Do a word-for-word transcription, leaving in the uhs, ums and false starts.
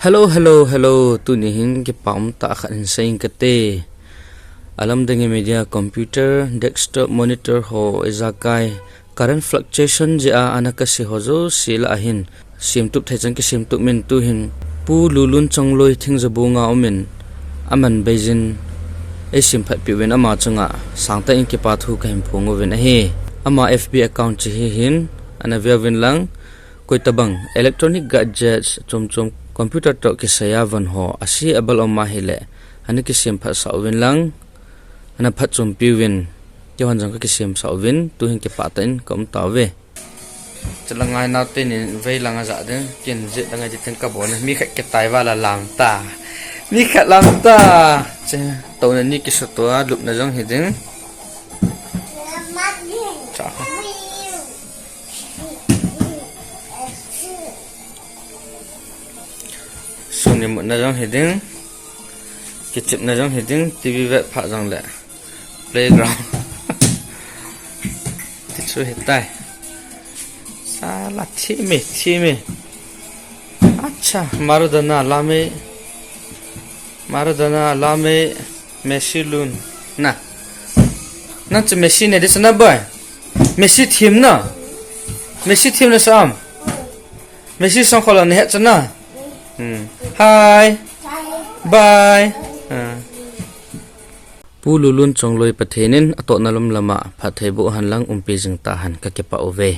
Hello, hello, hello. Tuni hin kipa um tah khat hin seiyin kate. Alam ding media computer, desktop monitor ho ijakai current fluctuation jeh a ana kasei ho jouse lah a hin semtup thei chan kisemtup in tuhin Pu Lulun Chongloi Thingjabung a um in aman beijin eisemphat peh uvin ama chunga sangtah in kipa thu kahin phong uvin ahi. Ama F B account chu hihin ana veuvin lang. Koitabang electronic gadgets chomchom computer toh kisaiya von ho ase abal um ahile ana kisemphat sah uvin lang, ana phatchompi uvin, keihon jong kakisemsah uvin, tuhin kipah tah in kaum tauve. Chala ngainau tenin vei lang ajah ding, kin jet lang ahi tin kabol in, mi khat kitai val a lam ta. Mi khat lam ta. Che, touna ni kisuto a, lupna jong hiding. Cha. Sung imutna jong hiding. Kichepna jong hiding. T V vet phat jongle playground. Tichu hitai. Sala thime, thime. Acha, Maradona lame. Maradona lame. Messi lun. Na. Nang chu Messi ne di chu na boy. Messi thim na. Messi thim na sam. Messi song khola ne het chu na. Hmm. Hi. Bye. Ah. Pu Lulun Chongloi Pathen in atohna lom lama phatthei boh hen lang umpi jing tahen, kakipah uve.